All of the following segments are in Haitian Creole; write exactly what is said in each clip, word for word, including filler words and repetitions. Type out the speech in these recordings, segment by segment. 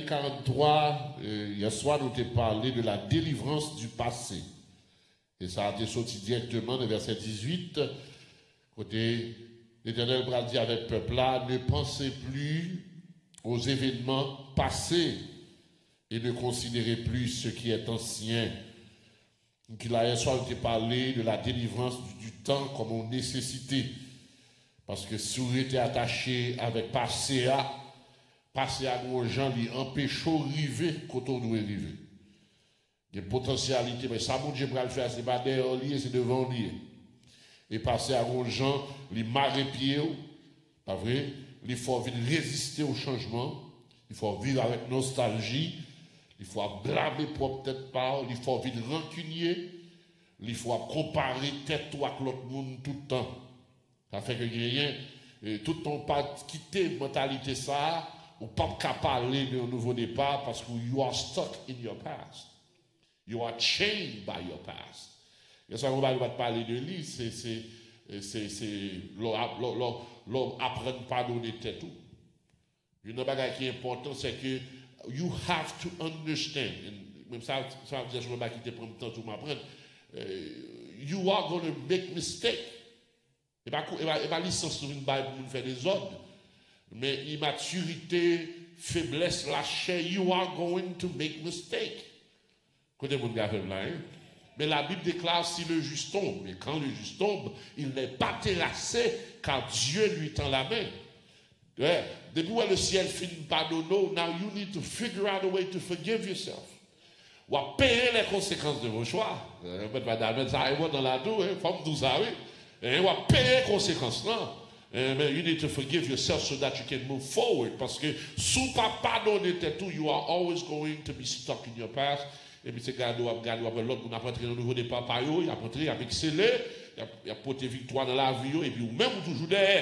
quarante-trois, euh, hier soir, nous avons parlé de la délivrance du passé. Et ça a été sorti directement de verset dix-huit, côté l'Éternel va dire avec peuple là, ne pensez plus aux événements passés et ne considérez plus ce qui est ancien. Ki la, hier soir, nou te pale de la délivrance du, du temps comme une nécessité. Paske si w rete atache avèk pase a, pase a gon jan li anpeche w rive kote w dwe rive. Gen potansyalite, men sa Bondye pral fè a, se pa dèyè w li ye, se devan w li ye. E pase a gon jan li mare pye w, pa vre? Li fè w vin reziste o chanjman, li fè w viv avèk nostalji, li fè w ap blame pwòp tèt pa w, li fè w vin rankinye, li fè w ap konpare tèt ou ak lòt moun tout tan. Sa fè ke genyen, e, tout tan w pa kite mantalite sa a, ou p ap ka pale de yon nouvo depa paske you are stuck in your past. You are chained by your past. Gen sa yon bagay nou pa t pale de li, se, se, se, se lè w ap, lè w, lè w, lè w aprann padone tèt ou. Youn nan bagay ki enpòtan, se ke you have to understand. And menm sa, sa ap di yon bagay ki te pran m tan tou m aprann. Eh, you are gonna make mistake. E pa, kou- e pa, e pa lisans nou vin bay pou moun fè dezòd. Men imatirite, feblès, lachè, you are going to make mistake. Kote moun ki avè m la, hein? Mais la Bible déclare, si le juste tombe, et quand le juste tombe, il n'est pas terrassé, car Dieu lui tend la main. Ouais. Depi w wè le ciel fin padone w, now you need to figure out a way to forgive yourself. W ap peye les conséquences de vos choix. Eh, mwen pa damèt sa, e bon nan la tou, hein, fò m di w sa, wi. Eh, w ap peye konsekans lan. Eh, men you need to forgive yourself so that you can move forward. Paske si w pa padone tèt ou, you are always going to be stuck in your past. Epi se gade w ap gade, w ap wè lòt moun ap antre nan nouvo depa pa yo, y ap antre, y ap eksele, y ap, y ap pote viktwa nan lavi yo, epi ou menm ou toujou dèyè.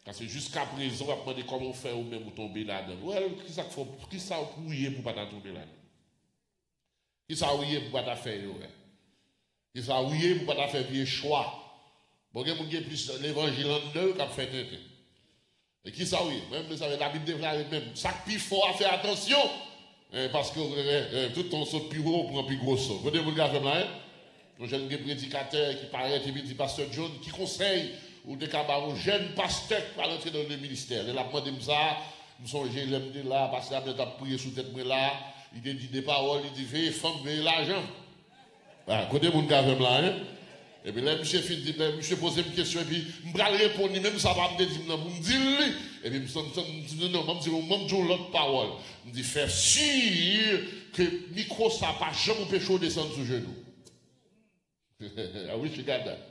Paske jiska prezan, w ap mande kòman w fè ou menm ou tonbe ladan l. Well, kisa k fè w, kisa w pou w ye pou w pa ta tonbe ladan l? Kisa w ye pou w pa ta fè erè? Kisa w ye pou w pa ta fè vye chwa? Bon, gen moun gen plis levanjil anndan yo k ap fè tenten. E kisa w ye? Mwen menm, sa vle Labib deklare menm, sa k pi fò a fè atansyon. Eh, paske, eh, eh, tout tan w sot pi wo, w pran pi gwo so. Kote moun ka fè m la, hein? Yon jèn gen predikatè ki parèt epi di, Pastè John, ki konsèy ou te ka ba yon jèn pastè ki pral antre nan le ministè? Lè l ap mande m sa, m sonje lè m te la, pastè Abner t ap priye sou tèt mwen la, li te di de pawòl, li di, veye fanm, veye lajan. Ah, kote moun ka avè m la, hein? Epi lè misye fin di, lè misye poze m kesyon, epi m pral reponn li, menm sa pa m te di m nan pou m di l li. Epi m santi, m di, non, non, ban m di, ban m di yon lòt pawòl. M di, fè si ke mikwo sa pa janm anpeche w desann sou jenou. I wish you got that.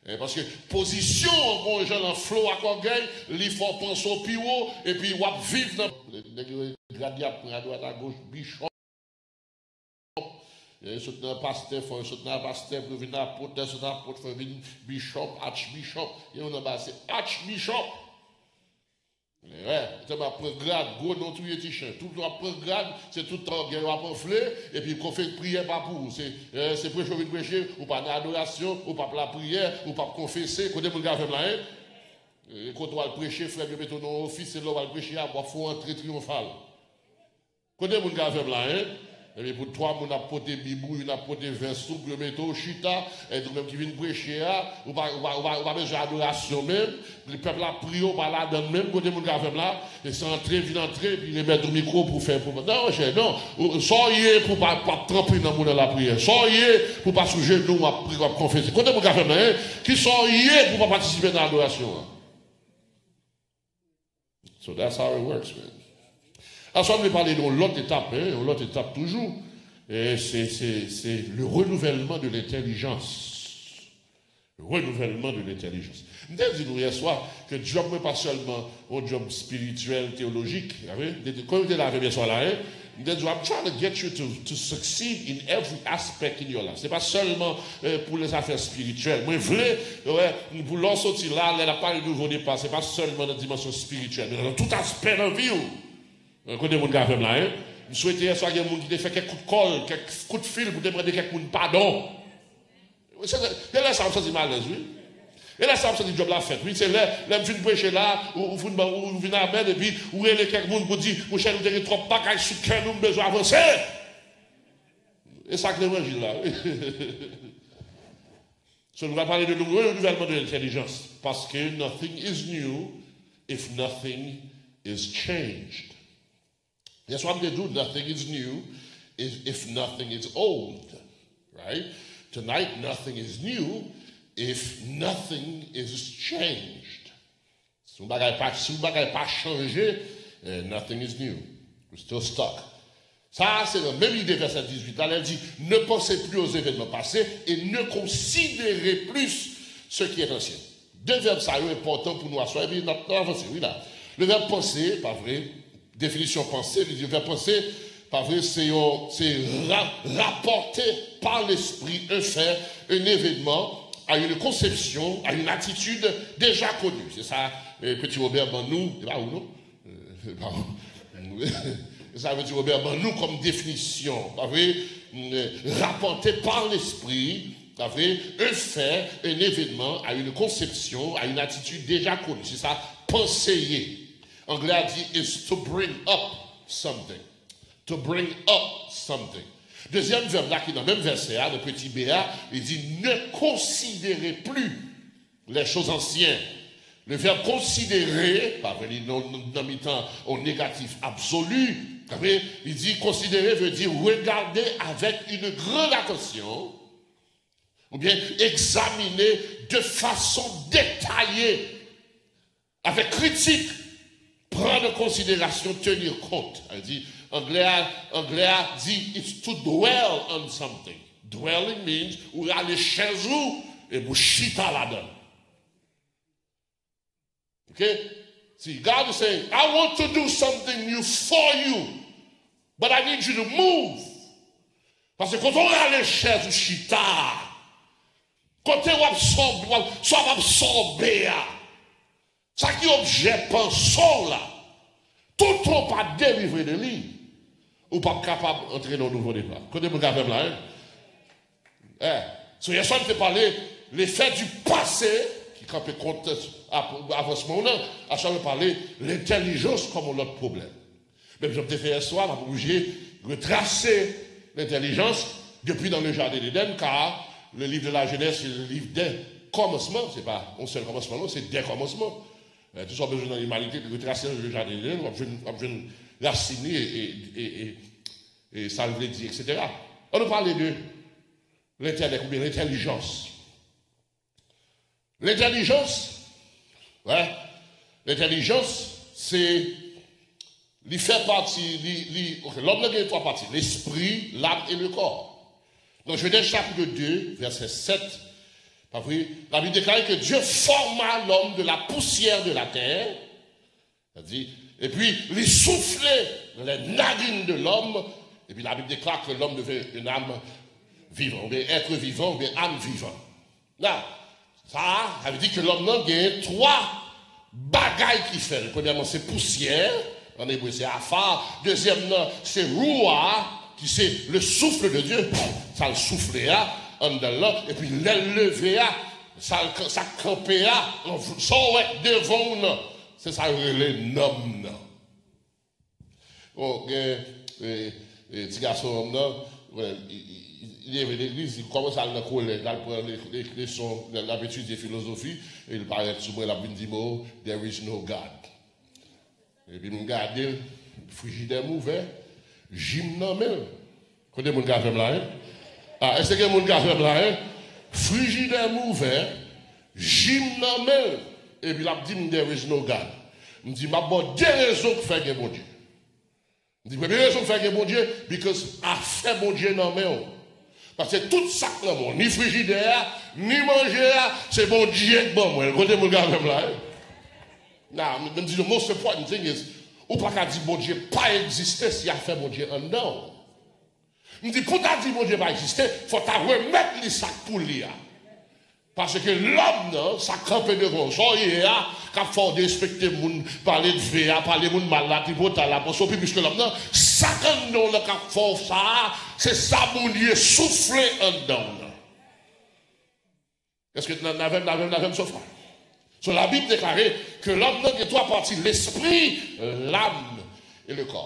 Eh, paske pozisyon an gon jan nan flo ak ògèy, li fè w panse w pi wo, epi w ap viv nan. Nèg yo grad y ap pran adwat agoch, bishop. Yo sot nan pastè, fò yo sot nan pastè, pou yo vin apot, lè sot apot, fò yo vin bishop, archbishop. Gen youn anba se archbishop. Wè, te m ap pran grad, gwo non touye ti chen. Tout w ap pran grad, se tout tan gen w ap anfle, epi konfe priyè pa pou ou. Se, eh, se preche w vin preche, ou pa nan adorasyon, ou p ap lapriyè, ou p ap konfese. Kote moun ka fè m la, hein? E kote w al preche, frè m, yo mete w nan yon ofis, se lè w al preche a, w ap fè yon antre triyonfal. Kote moun ka fè m la, hein? Epi pou twa moun ap pote bib ou, youn ap pote vès ou, pou yo mete w chita, e ou menm ki vin preche a, ou pa, ou pa, ou pa, ou pa bezwen adorasyon menm, li pèp la priye, ou pa ladan l menm, kote moun ka fè m la, e se antre, vin antre, epi remèt ou mikwo pou fè, pou, non, monchè, non, ou, sa w ye pou pa, pa tranpe nan moun nan lapriyè, sa w ye pou pa sou jenou w ap priye, w ap konfese, kote moun ka fè m la, hein? Kisa w ye pou pa patisipe nan adorasyon an? So that's how it works, man. Aswè, nou pale de yon lòt etap, hein, yon lòt etap toujou. E se, se, se le renouvèlman de lentèlijans. Le renouvèlman de lentèlijans. M te di nou yè swa ke djòb mwen pa sèlman yon djòb espirityèl, teyolojik. Kòm te lave m yè swa la, hein? M te di w, I'm trying to get you to, to succeed in every aspect in your life. Se pa sèlman, eh, pou lè zafè espirityèl. Mwen vle, wè, pou lè w soti la, lè n ap pale de nouvo depa, se pa sèlman nan dimansyon espirityèl, men nan tout aspè nan vi w. Eh, kote moun ka fè m la, hein? M swete yè swa gen moun ki te fè kèk kout kòl, kèk kout fil pou te mande kèk moun padon. Se, se lè sa w santi m alèz, wi. E lè sa w ap santi djòb la fèt, wi, se lè, lè m fin preche la, ou, ou fin ban, ou vin amèn, epi ou rele kèk moun pou di, monchè, nou te gen twòp bagay sou kè nou, m bezwen avanse. E sa k levanjil la, wi. So, nou va pale de nou, renouvèlman de lentèlijans. Paske nothing is new if nothing is changed. Yèswa m te di w, nothing is new if, if nothing is old. Right? Tonight, nothing is new if nothing is changed. Si yon bagay pa, si yon bagay pa chanje, eh, nothing is new. We're still stuck. Sa a se nan menm ide vèsè dizuit la, lè l di, ne pensez plus aux événements passés et ne considérez plus ce qui est ancien. De vèb sa yo enpòtan pou nou aswè, epi n ap, n ap avanse, wi la. Le vèb panse, pa vre, definisyon panse, li di vèb panse, pa vre, se yon, se ra, rapòte par l'esprit un fait, un événement, à une conception, à une attitude déjà connue. Se sa, eh, Petit Robert ban nou, se pa ou non? Eh, se pa ou. Se sa Petit Robert ban nou kòm definisyon, pa vre? Eh, rapòte par l'esprit, pa vre? Un fait, un événement, à une conception, à une attitude déjà connue. Se sa panse ye. Anglè a di is to bring up something. To bring up something. Dezyèm vèb la ki nan menm vèsè a, nan peti b a, li di ne considérez plus les choses anciennes. Le verbe considérer, pa vle li nan, nan mitan yon negatif absoli, pa vre, li di considérer veut dire regarder avec une grande attention, ou bien examiner de façon détaillée, avec critique, prendre en considération, tenir compte. Sa vle di, anglè a, anglè a di, it's to dwell on something. Dwelling means ou rale chèz ou epi ou chita ladan. Ok? See, God is saying, I want to do something new for you, but I need you to move. Paske kote w rale chèz ou chita, kote w absòbe, w ap, sa w ap absòbe a, sa ki objè panse w la, toutan w pa delivre de li, ou p ap kapab antre nan nouvo depa. Kote moun k avè m la, en? Eh, so yèswa m te pale, le fait du passé, ki kanpe kont ap, avansman w nan, aswè m pale lentèlijans kòm yon lòt pwoblèm. Menm jan m te fè yèswa, m ap oblije retrase lentèlijans depi nan le jardin d'Éden, car le livre de la Genèse, c'est le livre des commencements, se pa yon sèl kòmansman, non, se des commencements. Eh, tout sa w bezwen nan limanite, retrase nan le jardin d'Éden, w ap jwenn, w ap jwenn rasin li e, e, e, e, e sa l vle di, et cetera. Ann nou pale de lentèlèk oubyen lentèlijans. Lentèlijans, wè, lentèlijans, se, li fè pati, li, li, ok, lòm nan gen twa pati, lespri, lam e le kò. Dans Genèse chapitre deux, verset sept, pa vre, la Bible déclare que Dieu forma l'homme de la poussière de la terre, sa di, epi li soufle dans les narines de l'homme, epi la Bible déclare que l'homme devint une âme vivante, oubyen être vivant, oubyen âme vivante. Now, sa a, sa vle di ke lòm nan gen twa bagay ki fè l. Premyèman, se pousyè, an ebre se afar. Dezyèm nan, se roua, ki se le souffle de Dieu, sa l soufle a, anndan l lan, epi lè l leve a, sa l, sa k kanpe a, sa w wè devan w nan, se sa yo rele nanm nan. Bon, gen, e, e, ti gason an m nan, wè, li, li, li leve legliz, li kòmanse al nan kolèj, l al pran le, le, leson, l, l ap etidye filozofi, e li parèt sou mwen, l ap vin di m, "Oh, there is no God." Epi m gade l, frijidè m ouvè, ji m nan men l. Kote moun k avè m la, en? A, èske gen moun k avè m la, en? Frijidè m ouvè, ji m nan men l, epi l ap di m, "There is no God." M di, "M ap ba w de rezon k fè gen Bondye." M di, "Premye rezon k fè gen Bondye, because afè Bondye nan men w." Paske tout sa k nan men w, ni frijidè a, ni manje a, se Bondye k ban mwen l. Kote moun k avè m la, en? Now, m, m di, "The most important thing is, ou pa ka di Bondye pa egziste si afè Bondye anndan w." M di, pou w ta di Bondye pa egziste, fò w ta remèt li sa k pou li a. Paske lòm nan, sa k kanpe devan w, sa w ye a, k ap fè w derespekte moun, pale de ve a, pale moun mal la, tripotay la, panse w pi plis ke lòm nan, sa k anndan w nan k ap fè w sa a, se sa Bondye soufle anndan w nan. Èske n avè m, n avè m, n avè m so fwa? So, Labib deklare ke lòm nan gen twa pati, lespri, lam e le kò.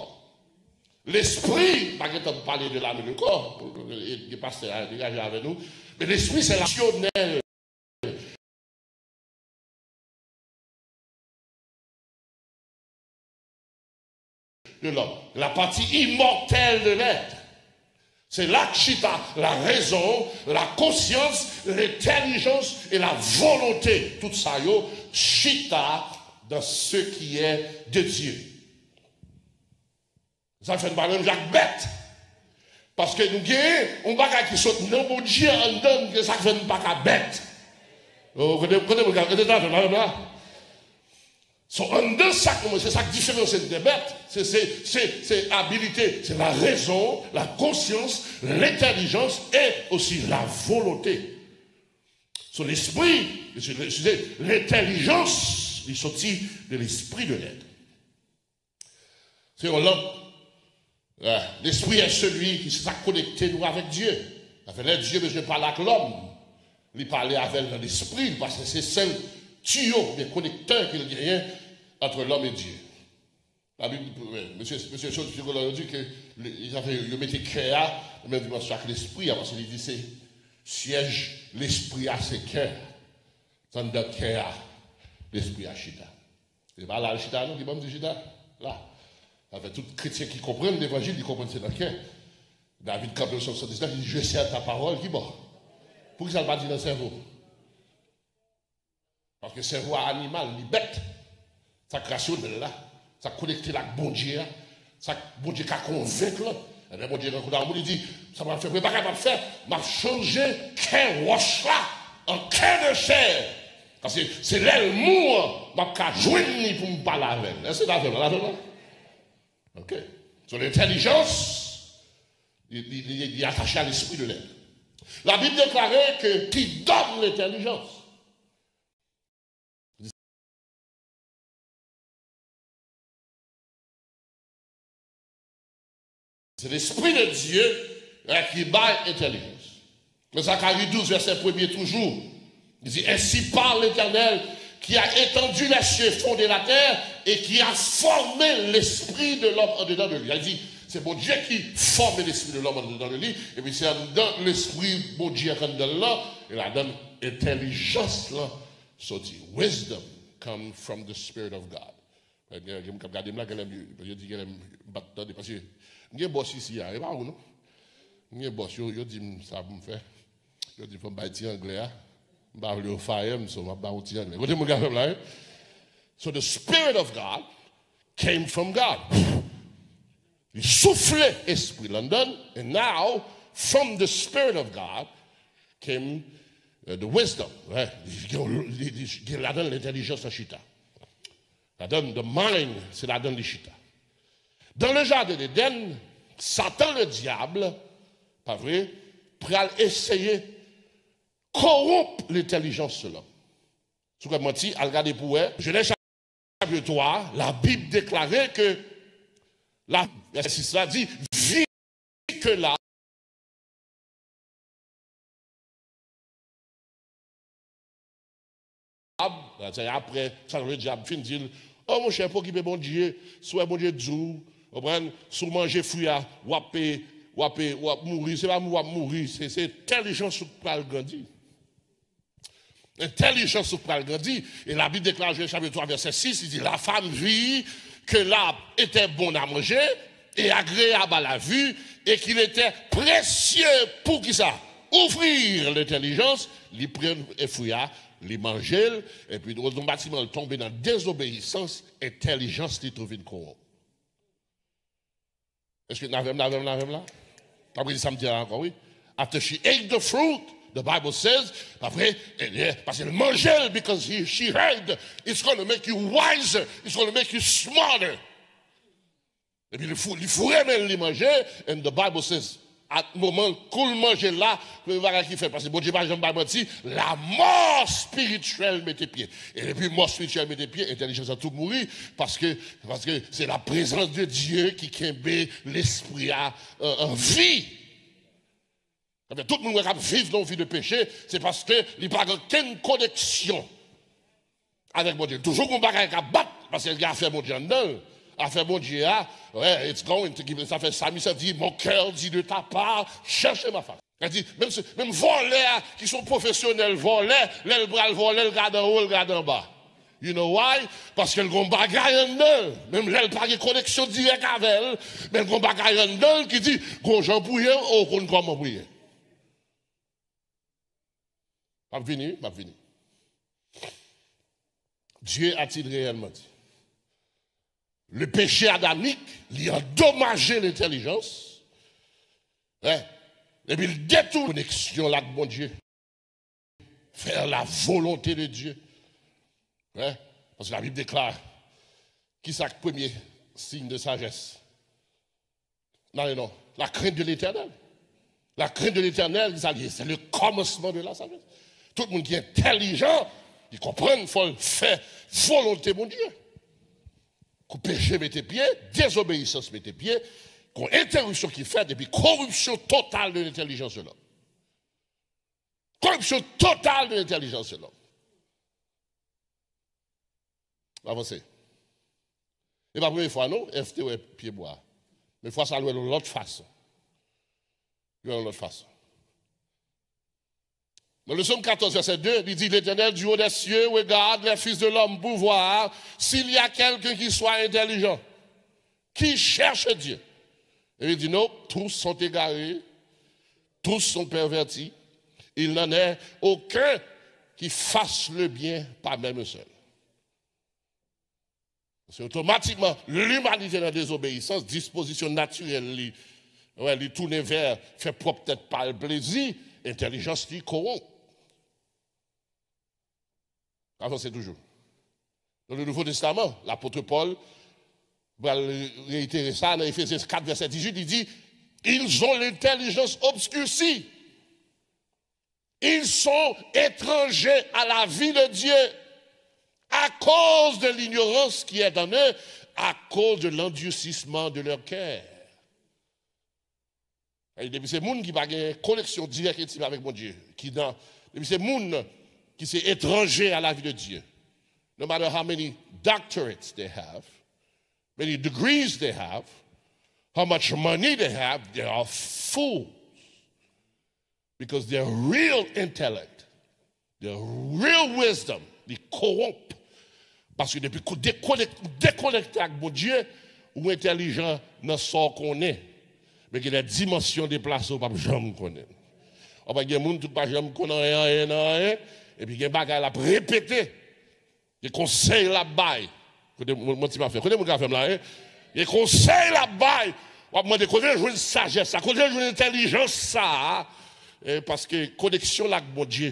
Lespri, pa gen tan pou pale de lam e le kò, gen pastè a degaje avè nou, men lespri se rasyonèl de l'homme, la partie immortelle de l'être. Se la k chita la raison, la conscience, l'intelligence et la volonté. Tout sa yo chita dans ce qui est de Dieu. Sa fè n pa menm jan ak bèt. Paske nou gen yon bagay ki sot nan Bondye anndan n, ke sa k fè n pa ka bèt. Oh, kote, kote, kote, kote, kote, kote, kote, So, anndan sa k nou, se sa k diferansye n de bèt. Se, se, se, se abilite, se la raison, la conscience, l'intelligence et aussi la volonté. So, lespri, eskize, lentèlijans, li soti de lespri de lèt. Se yon lanp. Ah, l'esprit est celui qui, se sa k konekte nou avèk Dye. Sa fè lè Dye bezwen pale ak lòm, li pale avè l nan lespri l, paske se sèl tiyo oubyen konektè ke l genyen ant lòm e Dye. Labib, mesye, mesye Schulz, sikològ yo di ke yo mete kè a nan menm dimansyon ak lespri a, paske li di se syèj lespri a, se kè a. Se anndan kè a lespri a chita. Se pa la l chita non, ki bò m di chita? La. Sa fè tout kretyen ki konprann levanjil, li konprann se nan kè. David kanpe nan Sòm san dis nèf, li di, je sers ta parole, ki bò? Poukisa l pa di nan sèvo? Paske sèvo a animal, li bèt. Sa k rasyonèl la, sa k konekte l ak Bondye a, sa k Bondye ka konvenk lan. Ebyen, Bondye rankontre ak moun, li di, sa m ap fè, mwen pa kapab fè, m ap chanje kè wòch la an kè de chè. Paske se lè l mou an, m ap ka jwenn li pou m pale avè l. Èske n avè m la, n avè m la? Ok. So, lentèlijans, li, li, li, li atache a lespri de lèt. Labib deklare ke qui donne l'intelligence. Se lespri de Dye, eh, ki bay entèlijans. Men Zakari douz, vèsè premye toujou, li di, ainsi parle l'Éternel, qui a étendu les cieux, fondé la terre, et qui a formé l'esprit de l'homme en dedans de lui. Li di, se Bondye ki fòme lespri de lòm andedan de li, epi se anndan lespri Bondye k anndan l lan, e ladan l entèlijans lan soti. Wisdom come from the Spirit of God. Gen, gen moun k ap gade m la, genlè m, yo di genlè m pa t tande, paske m gen bòs isi a, e pa ou non. M gen bòs, yo, yo di m sa pou m fè. Yo di m fò m bay ti anglè a. M pa vle yo fire m, so m ap ba yon ti anglè. Kote moun k ap fè m la, wi? So the Spirit of God came from God. Li soufle espri l anndan l, and now, from the Spirit of God came, uh, the wisdom. Right? Li gen, li, li gen ladan l lentèlijans lan chita. Ladan, the mind, se ladan li chita. Dan le jaden Edenn, Satan le dyab, pa vre, pral eseye kowonp lentèlijans lòm. Si w kwè m manti, al gade pou w wè. Jenèz chapit twa, Labib deklare ke, la, vèsè sis la di, vi ke la, se apre sa, le dyab fin di l, o monchè, pa okipe Bondye, si w wè Bondye di w, konprann, si w manje fwi a, w ap, w ap, w ap mouri, se pa w ap mouri, se, se entèlijans ou k pral grandi. Entèlijans ou pral grandi. E Labib deklare, Jenèz chapit twa, vèsè sis, li di, la femme vit que l'arbre était bon à manger et agréable à la vue, et qu'il était précieux pou kisa? Ouvrir l'intelligence, li pran fwi a, li manje l, epi yon batiman l tonbe nan dezobeyisans, entèlijans li tou vin kowonp. Èske n avè m, n avè m, n avè m la? M ap redi sa m di a ankò, wi. After she ate the fruit, the Bible says, pa vre, eh bien, paske l manje l, because he, she heard, it's gonna make you wiser, it's gonna make you smarter. Epi li fou, li foure men l, li manje, and the Bible says, at moman kou l manje l la, premye bagay ki fèt, paske Bondye pa janm bay manti, lamò espirityèl mete pye. E depi mò espirityèl mete pye, entèlijans lan tou mouri, paske, paske se la prezans de Dye ki kenbe lespri a, euh, an vi. Sa fè tout moun wè k ap viv nan yon vi de peche, se paske li pa gen okenn koneksyon avèk Bondye. Toujou gen yon bagay k ap bat, paske l gen afè Bondye anndan l. Afè Bondye a, wè, it's going to give, sa fè Salmis la di, mon cœur dit de ta part, cherche ma face. Sa di, menm, se- menm vòlè a, ki se yon pwofesyonèl vòlè, lè l pral vòlè, l gade anwo, l gade anba. You know why? Paske l gen yon bagay anndan l. Menm lè l pa gen koneksyon dirèk avè l, men l gen yon bagay anndan l ki di, gon jan pou ye, ou konn kòman pou ye. M ap vini, m ap vini. Dieu a-t-il réellement dit? Le péché adamique, li andomaje lentèlijans. Hein? Epi l detounen koneksyon l ak Bondye. Faire la volonté de Dieu. Hein? Paske Labib deklare, ki sa k premye siy de sajès? Non, non, non. La crainte de l'Éternel. La crainte de l'Éternel, ki sa l ye? Se le kòmansman de la sajès. Tout moun ki entèlijan, li konprann fò l fè volonte Bondye. Kou peche mete pye, dezobeyisans mete pye, gon enteripsyon ki fèt, epi koripsyon total de l'entèlijans de lòm. Koripsyon total de l'entèlijans de lòm. Avanse. E pa premye fwa non, Èv te wè pyebwa. Men fwa sa l wè l yon lòt fason. Li wè l yon lòt fason. Dans le psaume quatorze, verset deux, il dit, l'Éternel du haut des cieux regarde les fils de l'homme pour voir s'il y a quelqu'un qui soit intelligent, qui cherche Dieu. Et il dit, non, tous sont égarés, tous sont pervertis. Il n'en est aucun qui fasse le bien, pas même un seul. Se otomatikman, limanite nan dezobeyisans, dispozisyon natirèl li, wè, li tounen vè fè pwòp tèt pa l plezi, entèlijans li kowonp. Avanse toujou. Dans le Nouveau Testament, l'apôtre Paul pral réitérer ça dans Éphésiens quatre, verset dix-huit, il dit, ils ont l'intelligence obscurcie. Ils sont étrangers à la vie de Dieu à cause de l'ignorance qui est en eux, à cause de l'endurcissement de leur cœur. Depi se moun ki pa gen koneksyon dirèk entim avèk Bondye, ki nan, depi se moun ki se etranje a la vi de Dye, no matter how many doctorates they have, many degrees they have, how much money they have, they are fools. Because their real intellect, their real wisdom, li kowonp. Paske depi ou dekonekte ak Bondye, ou entèlijan nan sa w konnen. Men gen de dimansyon deplase ou p ap janm konnen. Ou pa gen moun tout pa janm konn anyen, anyen, nan anyen, epi gen bagay l ap repete. Gen konsèy l ap bay. Kote mwen, mwen ti pa fè. Kote moun ka fè m la, en? Gen konsèy l ap bay. W ap mande kote l jwenn sajès sa, kote l jwenn entèlijans sa a. E paske koneksyon l ak Bondye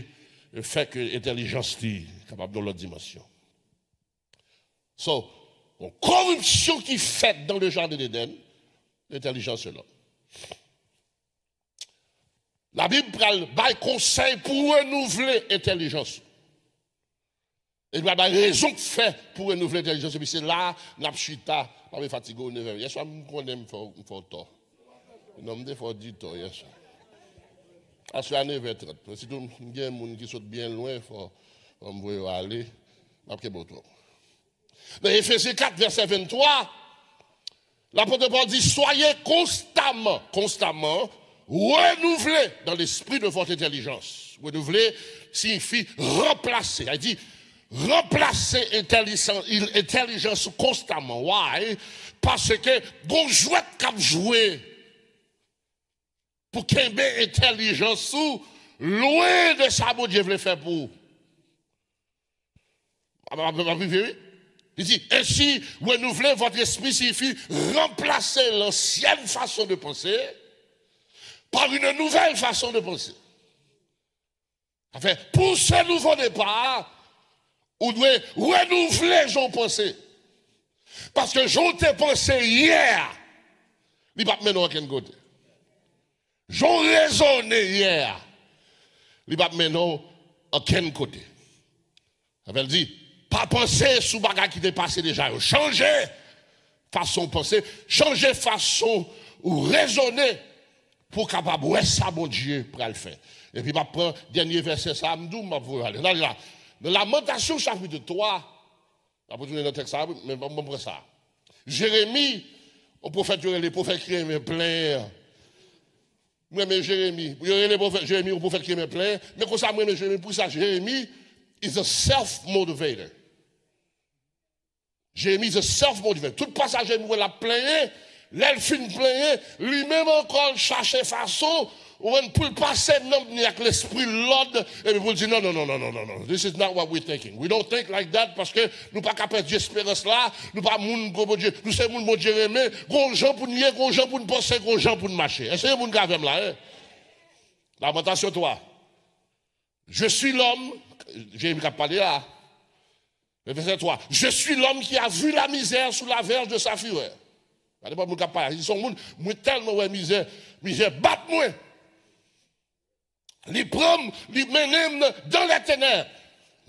fè ke entèlijans li kapab nan lòt dimansyon. So, yon koripsyon ki fèt dans le jardin d'Éden, l'intelligence de l'homme. Labib pral bay konsèy pou renouvle entèlijans ou. E li pral bay rezon k fè pou renouvle entèlijans ou. Epi se la n ap chita. M ap fatige w nevè. Yèswa m konnen m fè w, m fè w tò. Non, m te fè w di tò yèswa. Aswè a nevè trant. Sitou m gen moun ki sot byen lwen, fò, fò m voye yo ale. M ap kenbe w twòp. Dans Éphésiens quatre, verset vingt-trois, l'apôtre Paul dit, soyez constamment, constamment renouvelés dans l'esprit de votre intelligence. Renouveler signifie remplacer. Il dit, remplacer intelligence, intelligence constamment. Why? Paske gon jwèt k ap jwe pou kenbe entèlijans ou lwen de sa Bondye vle fè pou ou. Ap, ap, ap rive, wi. Li di, ainsi, renouveler votre esprit signifie remplacer l'ancienne façon de penser par une nouvelle façon de penser. Sa fè, pou se nouvo depa a, ou dwe renouvle jan w panse. Paske jan w te panse yè a, li p ap mennen w ankenn kote. Jan w rezone yè a, li p ap mennen w ankenn kote. Sa fè l di, pa panse sou bagay ki te pase deja yo. Chanje fason w panse, chanje fason ou rezone. pou w kapab wè sa Bondye pral fè. Epi m ap pran dènye vèsè sa a, m di w m ap voye w ale. N ale la. Nan Lamantasyon chapit twa, n ap retounen nan tèks sa a, men ban m pran sa. Jeremi, yon pwofèt yo rele pwofèt ki renmen plenyen an. M renmen Jeremi. Yo rele pwofèt Jeremi yon pwofèt ki renmen plenyen. Men konsa m renmen Jeremi, poukisa Jeremi is a self-motivator. Jeremi is a self-motivator. Tout pasaj Jeremi wè l ap plenyen, lè l fin plenyen, li menm ankò l chache fason, ou konprann, pou l pase nanm ni ak lespri l lòd, epi pou l di, "Non, non, non, non, non, non, non. This is not what we're thinking. We don't think like that," paske nou pa ka pèdi esperans la, nou pa moun gwo Bondye, nou se moun Bondye renmen, gon jan pou n ye, gon jan pou n panse, gon jan pou n mache. Èske gen moun k avè m la, en? Lamantasyon twa. Je suis l'homme, Jeremi k ap pale la. Vèsè twa. Je suis l'homme qui a vu la misère sous la verge de sa fureur. Gade pa moun k ap pale. Li se yon moun, mwen tèlman wè mizè, mizè bat mwen. Li pran m, li mennen m dans les ténèbres.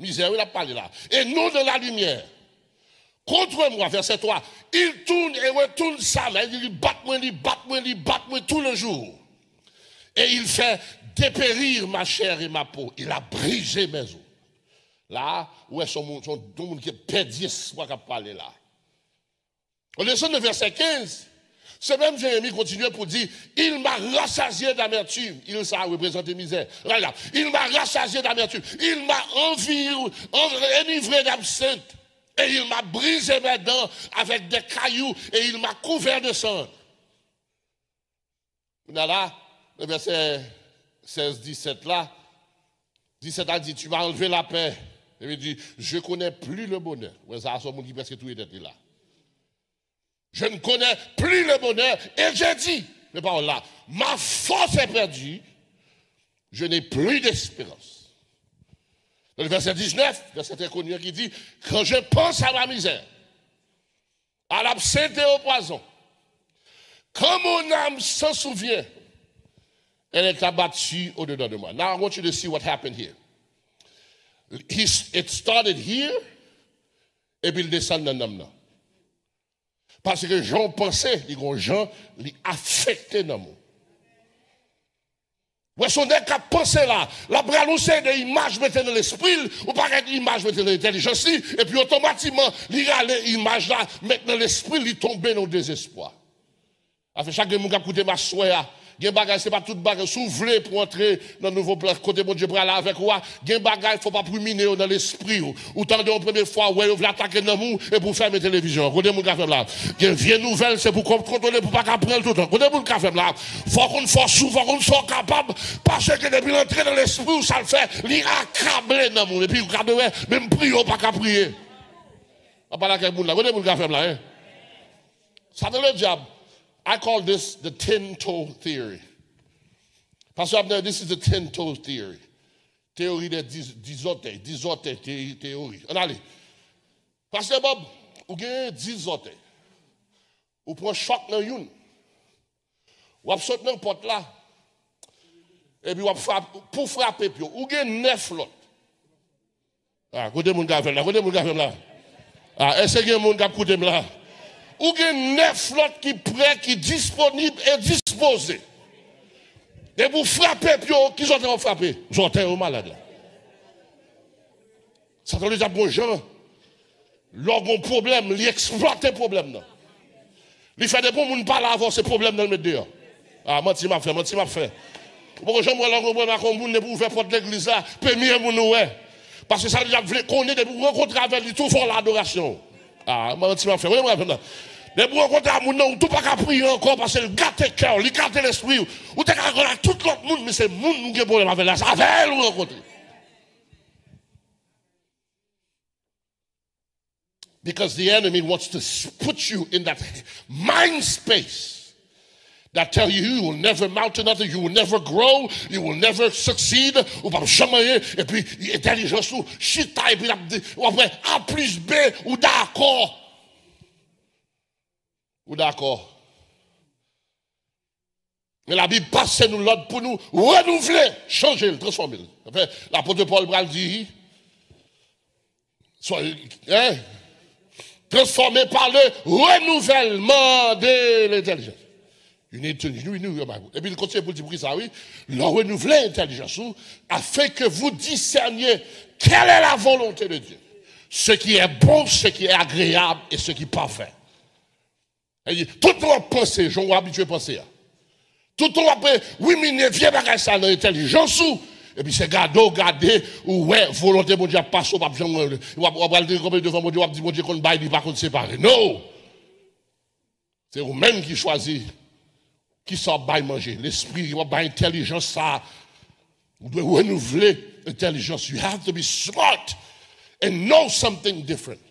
Mizè, wi, l ap pale la. Et non dans la lumière. Contre moi, vèsè twa, il tourne et retourne sa main, li bat mwen, li bat mwen, li bat mwen tous les jours. Et il fait dépérir ma chair et ma peau. Il a brisé mes os. La, ou wè, se yon moun, se yon moun ki pèdi espwa k ap pale la. An desann nan vèsè kenz, se menm Jeremi kontinye pou di, il m'a rassasié d'amertume. Il sa reprezante mizè. Gade la. Il m'a rassasié d'amertume. Il m'a envi-, en-, enivré d'absinthe. Et il m'a brisé mes dents avec des cailloux et il m'a couvert de cendres. Kounye a la, nan vèsè sèz, disèt la, disèt la di, tu m'as enlevé la paix. Epi di, je connais plus le bonheur. Ou wè sa, se yon moun ki prèske touye tèt li la. Je ne connais plus le bonheur. Et j'ai dit, men pawòl la, ma force est perdue, je n'ai plus d'espérance. Dans le verset dix-neuf, verset très connu qui dit, quand je pense à ma misère, à l'absinthe et au poison, quand mon âme s'en souvient, elle est abattue au-dedans de moi. Now I want you to see what happened here. He, it started here, epi l desann nan nanm nan. Paske jan w panse, li gon jan, li afekte nanm ou. Wè, se yon nèg k ap panse la, l ap rale yon seri de imaj mete nan lespri l, ou pa gen imaj mete nan entèlijans li, epi otomatikman, li rale imaj la, met nan lespri l, li tonbe nan dezespwa. Afè chak gen moun k ap koute m aswè a, gen bagay, se pa tout bagay, si w vle pou antre nan nouvo plas, kote Bondye prale avèk ou a, gen bagay, fò w pa pou w mine yo nan lespri w. Ou tande yon premye fwa, ou wè yo vle atake nanm ou, epi w fèmen televizyon an. Kote moun k ap fè m la? Gen vye nouvèl, se pou kont-, kontwole, pou w pa ka pran l toutan. Kote moun k ap fè m la? Fò w konn fòs ou, fò w konn sa w kapab, paske depi l antre nan lespri w, sa l fè, li akable nanm ou. Epi w ka dwe wè, menm priye w pa ka priye. Mwen pale ak moun la. Kote moun k ap fè m la, en? Sa te le dyab. I call this the ten toe theory. Pastor Abner, this is the ten toe theory. Teyori de dis, dis zòtèy, dis zòtèy, te-, teyori. Ann ale. Pastè Bob, ou gen dis zòtèy. Ou pran chòk nan youn. W ap sot nan pòt la. Epi w ap frap-, pou frape pye w. Ou gen nèf lòt. Ah, kote moun k ap fè m la? Kote moun k ap fè m la? Ah, èske gen moun k ap koute m la? Ou gen nèf lòt ki prè, ki disponib e dispoze. Depi w frape pye w, ki zòtèy w ap frape? Zòtèy ou malad la. Satan li t ap gon jan. Lè w gon pwoblèm, li eksplwate pwoblèm nan. Li fè depi yon moun pale avè w, se pwoblèm nan l met deyò. Ah, manti m ap fè, manti m ap fè. Ou poko janm wè lè w gon pwoblèm ak yon moun, depi w ouvè pòt legliz la, premye moun ou wè. Paske sa li t ap vle konnen, depi w rankontre avè l, li tou fè w ladorasyon. Ah, manti m ap fè, konnen m ap fè la. Depi w rankontre ak moun nan, ou tou pa ka priye ankò, paske l gate kè w, li gate lespri w. Ou te ka rankontre ak tout lòt moun, men se moun ou gen pwoblèm avè l la, se avè l ou rankontre. Because the enemy wants to s-, put you in that mind space that tell you you will never amount to nothing, you will never grow, you will never succeed, ou p ap janm anyen, epi entèlijans ou chita, epi l ap di, w ap wè A plus B, ou dakò. Ou dakò. Men Labib pase nou lòd pou nou renouvle, chanje l, transfòme l. Anfen, lapot Pòl pral di, soyez, hein, transformés par le renouvellement de l'intelligence. You need to renew your mind. Epi li kontinye pou l di, poukisa, wi, lè w renouvle entèlijans ou, afin que vous discerniez quelle est la volonté de Dieu, ce qui est bon, ce qui est agréable et ce qui est parfait. Li di, tout w ap panse, jan w abitye panse a. Tout w ap rimine vye bagay sa nan entèlijans ou, epi se gade w gade, ou wè volonte Bondye ap pase, w p ap janm, w ap, w ap al dekonpe devan Bondye, w ap di Bondye konn bay, li pa konn separe. No! Se ou menm ki chwazi kisa w ap bay manje. Lespri, w ap bay entèlijans sa. Ou dwe renouvle entèlijans. You have to be smart and know something different.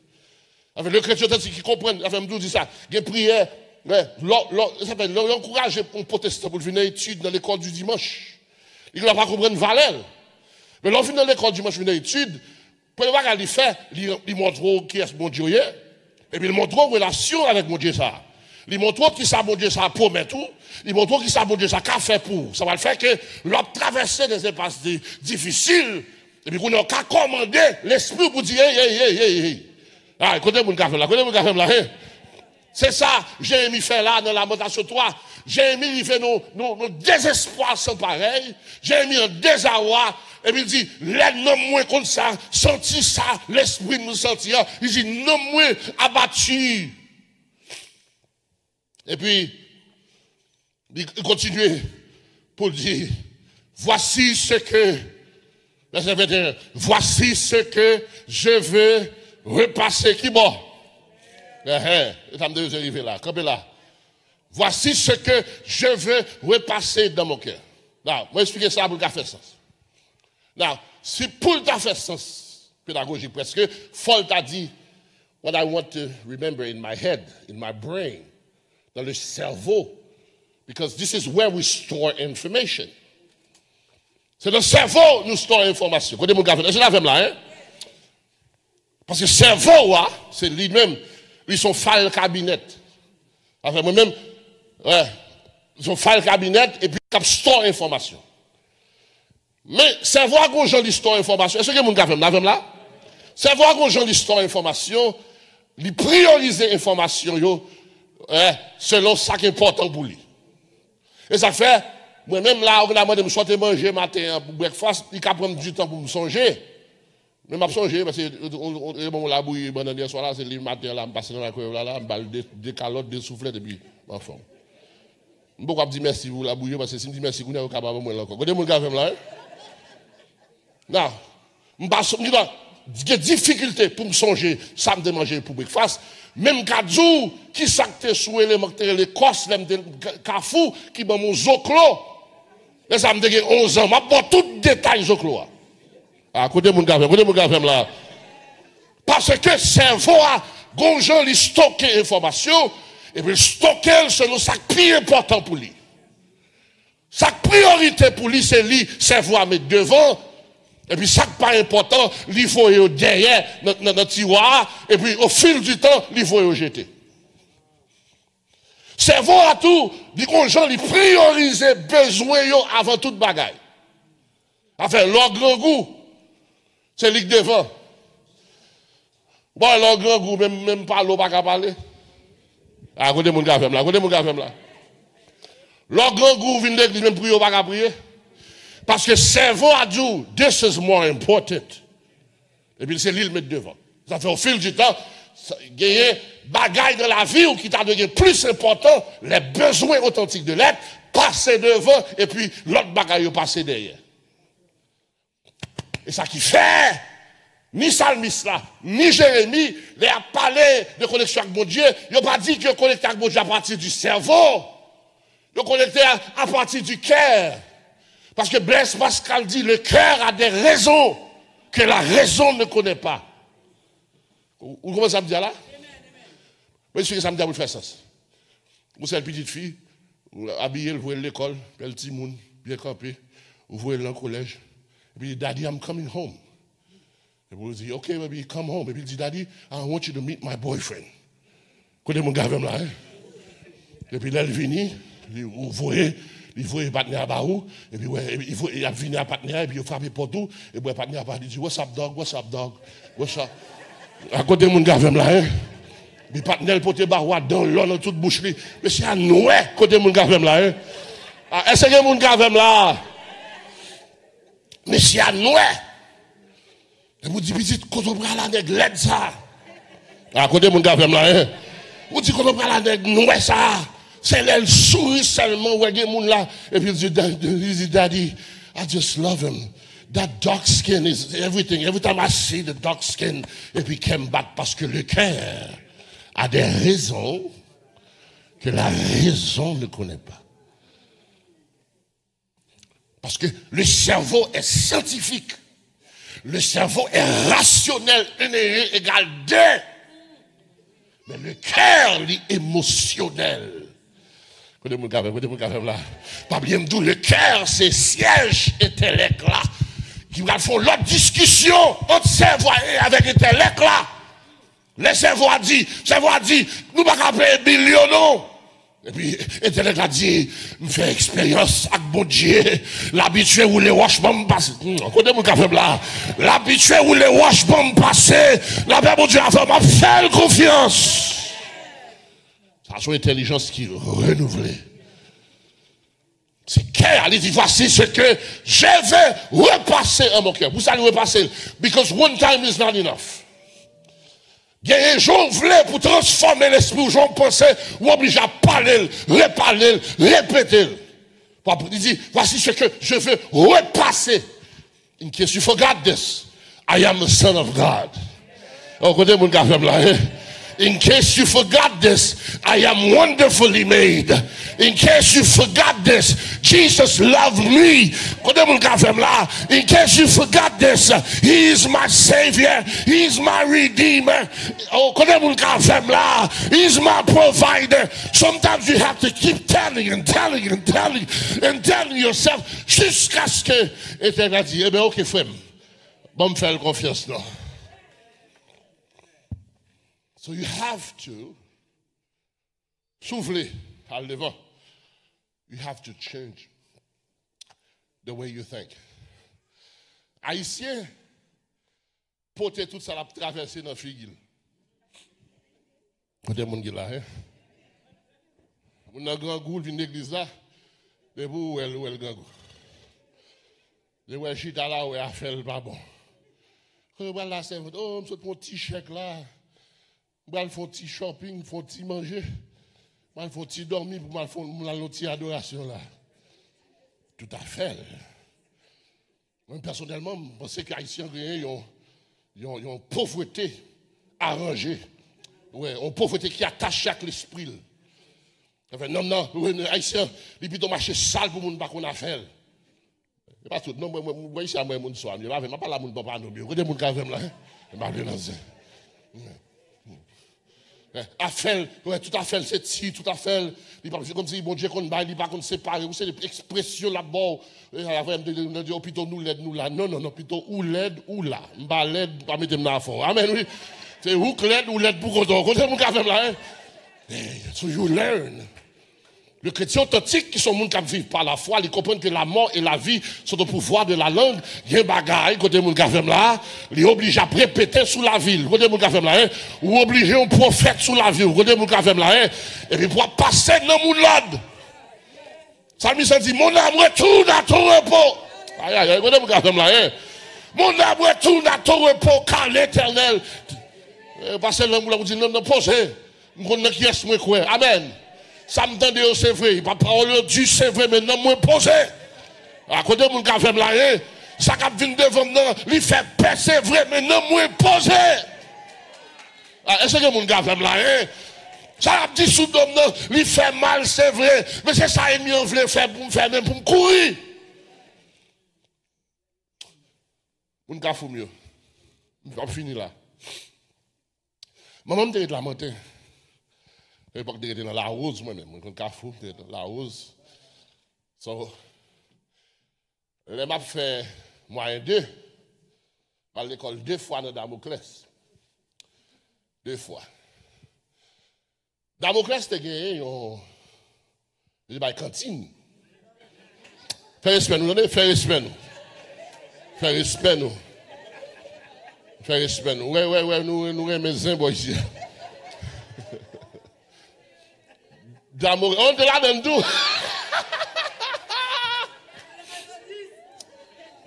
Afè, le kretyen otantik ki konprann, afè, m toujou di sa, gen priyè, lè, lè, lè, sa fè, lè yo ankouraje yon pwotestan pou l vin nan etid nan lekòl di dimanch, li genlè pa konprann valè l. Men lè w vin nan lekòl dimanch, vin nan etid, premye bagay li fè, li, li montre w kiyès Bondye w ye, epi li montre w relasyon avèk Bondye sa a. Li montre w kisa Bondye sa a pwomèt ou, li montre w kisa Bondye sa a ka fè pou ou. Sa pral fè ke lè w ap travèse de enpas di, difisil, epi kounye a w ka kòmande lespri w pou di, hey, hey, hey, hey, hey. Ay, kote moun ka fè m la? Kote moun ka fè m la, hein? Se sa Jeremi fè la nan Lamantasyon twa. Jeremi rive nan, nan, nan dezespwa san parèy. Jeremi an dezawa. Epi li di, lè nanm mwen konn sa, santi sa, lespri m santi an, li di, nanm mwen abati. Epi, li, li kontinye pou l di, voici ce que, vèsè venteyen, voici ce que je veux repasser. Ki bò? Enhen, e sa m te bezwen rive la. Kanpe la. Voici ce que je veux repasser dans mon cœur. Now, mwen eksplike sa pou l ka fè sans. Now, si pou l ta fè sans pedagojik prèske, fò l ta di, what I want to remember in my head, in my brain, dans le cerveau, because this is where we store information. Se nan sèvo nou store enfòmasyon. Kote moun ka fè, èske n avè m la, hein? Paske sèvo a, se li menm, li se yon file cabinet. Afè mwen menm, wè, li se yon file cabinet, epi k ap store enfòmasyon. Men, sèvo a gon jan li store enfòmasyon. Èske gen moun k avè m la, avè m la? Sèvo a gon jan li store enfòmasyon, li priyorize enfòmasyon yo, wè, selon sa k enpòtan pou li. E sa k fè, mwen menm la, ou ka mande m sa w te manje maten an pou breakfast, li ka pran m ditan pou m sonje. Men m ap sonje, paske yo, yo, yo, yo ban m yon labouyi bannann yèswa la, se li maten an la, m pase nan lakay yo la, la, m ba l de, de kalòt, de souflèt, epi m anfòm. M poko ap di mèsi pou labouyi yo, paske si m di mèsi kounye a, yo ka pa ban mwen l ankò. Kote moun k avè m la, wi? Now, m pa, m gen difikilte pou m sonje sa m te manje pou breakfast, men m ka di w kisa k te sou eleman k te rele kòs lè m te Kafou ki ban m yon zoklo. Lè sa a, m te gen onz an. M ap ba w tout detay zoklo a. A, kote moun k avè m? Kote moun k avè m la? Paske sèvo a, gon jan li stoke enfòmasyon, epi l stoke l selon sa k pi enpòtan pou li. Sa k priyorite pou li, se li sèvo a met devan, epi sa k pa enpòtan, li voye yo dèyè nan, nan, nan tiwa a, epi au fil du temps, li voye yo jete. Sèvo a tou, li gon jan li priyorize bezwen yo avan tout bagay. Afè, lè w grangou, se li k devan. Bon, lè w grangou, menm, menm pale w pa ka pale. A, kote moun k avè m la? Kote moun k avè m la? Lè w grangou, w vin legliz, menm priye w pa ka priye. Paske sèvo a di w, this is more important. Epi se li l met devan. Sa fè, au fil du temps, sa, genyen bagay nan lavi w ki ta dwe gen plis enpòtan, les besoins authentiques de l'être, pase devan, epi lòt bagay yo pase dèyè. E sa ki fè, ni salmis la, ni Jeremi, lè y ap pale de koneksyon ak Bondye, yo pa di ke yo konekte ak Bondye apati di sèvo. Yo konekte a, apati di kè. Paske Blaise Pascal di, le cœur a des raisons que la raison ne connaît pas. Ou, ou konprann sa m di a la? Mwen eksplike sa m di a pou l fè sans. Yon sèl pitit fi, ou abiye l, voye l lekòl, bèl timoun, byen kanpe, ou voye l nan kolèj. Epi, Daddy, I'm coming home. Epi l di, okay, baby, come home. Epi l di, Daddy, I want you to meet my boyfriend. Kote moun k avè m la, hein? Epi lè l vini, li, ou voye, li voye patnè a ba ou, epi wè, epi li voye, y ap vini a patnè a, epi yo frape pòt ou, epi wè patnè a pa, li di, what's up, dog? What's up, dog? What's up? A kote moun k avè m la, hein? Epi patnè l pote ba w a dan lò nan tout bouch li. Mesye a nwè, kote moun k avè m la, en? A, èske gen moun k avè m la? Mesye a nwè. Epi w di, pitit, kote w pral a nèg lèd sa a? A, kote moun k avè m la, en? Ou di, kote w pral a nèg nwè sa a? Se lè l souri sèlman, w wè gen moun la. Epi l di, "Da-, li di, Daddy, I just love him. That dark skin is everything. Every time I see the dark skin," epi kè m bat paske le cœur a des raisons que la raison ne connaît pas. Parce que le cerveau est scientifique. Le cerveau est rationnel. Un et un égale deux. Men le cœur, li emosyonèl. Kote moun k avè m, kote moun k avè m la? Pa bliye m di w, le cœur, se syèj entèlèk la. Ki pral fè yon lòt diskisyon ant sèvo a e avèk entèlèk la. Lè sèvo a di, sèvo a di, nou pa ka peye bil yo non. Epi, entèlèk la di, m fè eksperyans ak Bondye, l abitye woule wòch, ban m pase. Hmm, kote moun k avè m la? L abitye woule wòch, ban m pase. Lapè Bondye avè m, m ap fè l konfyans. Sa se yon entèlijans ki renouvle. Se kè a, li di, voici ce que je vais repasser en mon cœur. Pou sa li repase l. Because one time is not enough. Genyen jan w vle pou transfòme lespri w, jan w panse, w oblije ap pale l, repale l, repete l. Pou ap, li di, voici ce que je veux repasser. In case you forgot this, I am the Son of God. Oh, kote moun k avè m la, en? In case you forgot this, I am wonderfully made. In case you forgot this, Jesus loved me. Kote moun k avè m la? In case you forgot this, he is my savior, he is my redeemer. Oh, kote moun k avè m la? He is my provider. Sometimes you have to keep telling and telling and telling and telling yourself jiskaske Etènèl la di, "Ebyen, oke, frè m, ban m fè l konfyans non." So you have to, si w vle al devan, you have to change the way you think. Ayisyen pote tout sa l ap travèse nan figi l. Kote moun ki la, en? Moun nan grangou, l vin legliz la, depi w wè l, ou wè l grangou. Depi w wè l chita la, ou wè afè l pa bon. Kote w pral la, sèvant? Oh, m sot pran yon ti chèk la. M pral fè yon ti shopping, fè yon ti manje. M pral fè yon ti dòmi pou m al fè yon, m al yon ti adorasyon la. Tout afè l. Mwen, pèsonèlman, m panse ke Ayisyen an genyen yon, yon, yon povrete aranje. Wi, yon povrete ki atache ak lespri l. Anfen, nonm nan, wi, Ayisyen, li pito mache sal pou moun pa konn afè l. E pa tout, non, mwen, mwen, mwen, isi a, mwen, moun swa, m pa vle, m ap pale a moun papa nonm yo. Kote moun k avè m la, en? M pa vle nan zen. Eh, afè l, wè, tout afè l se ti, tout afè l, li pa, se kòmsi Bondye konn bay, li pa konn separe. Ou se ekspresyon l ap ba w. Eh, avè m te, te, te di, "Oh, pito nou lèd, nou la." Non, non, non, pito ou lèd, ou la. M pa lèd, pa mete m nan afè w. Amèn, wi. Se ou k lèd, ou lèd pou kont ou. Kote moun k avè m la, en? Eh, so you learn. Le chrétien authentique, ki se yon moun k ap viv pa lafwa, li konprann ke la mort et la vie sont au pouvoir de la langue. Gen bagay, kote moun k avè m la, li oblije ap repete sou lavi l. Kote moun k avè m la, en? Ou oblije yon pwofèt sou lavi w. Kote moun k avè m la, en? Epi pou w ap pase nan moun lòd. Salmis lan di, "Mon âme retourne à ton repos." Ay, ay, ay, kote moun k avè m la, en? "Mon âme retourne à ton repos, car l'Éternel." Eh, pase nan moun la, ou di, "Non, non, poze." M konn nan kiyès mwen kwè. Amèn. Sa m tande yo, se vre. Pa pawòl yo di, se vre, men nanm mwen poze. A, kote moun k avè m la, en? Sa k ap vin devan m nan, li fè pè, se vre, men nanm mwen poze. A, èske gen moun k avè m la, en? Sa y ap di sou do m nan, li fè mal, se vre. Men se sa ènmi an vle fè pou m fè, men pou m kouri. Moun Kafou m yo. M ap fini la. Manman m te ret Lamanten. Epòk te rete nan Lawoz, mwen menm. Mwen konn Kafou, m te ret nan Lawoz. So, lè m ap fè mwayen de, m al lekòl de fwa nan Damoklès. De fwa. Damoklès te genyen yon, li te bay kantin. Fè respè nou, tande, fè respè nou. Fè respè nou. Fè respè nou. Wè, wè, wè, nou, nou renmen zen bò isi. Damok-, oh, te ladann tou.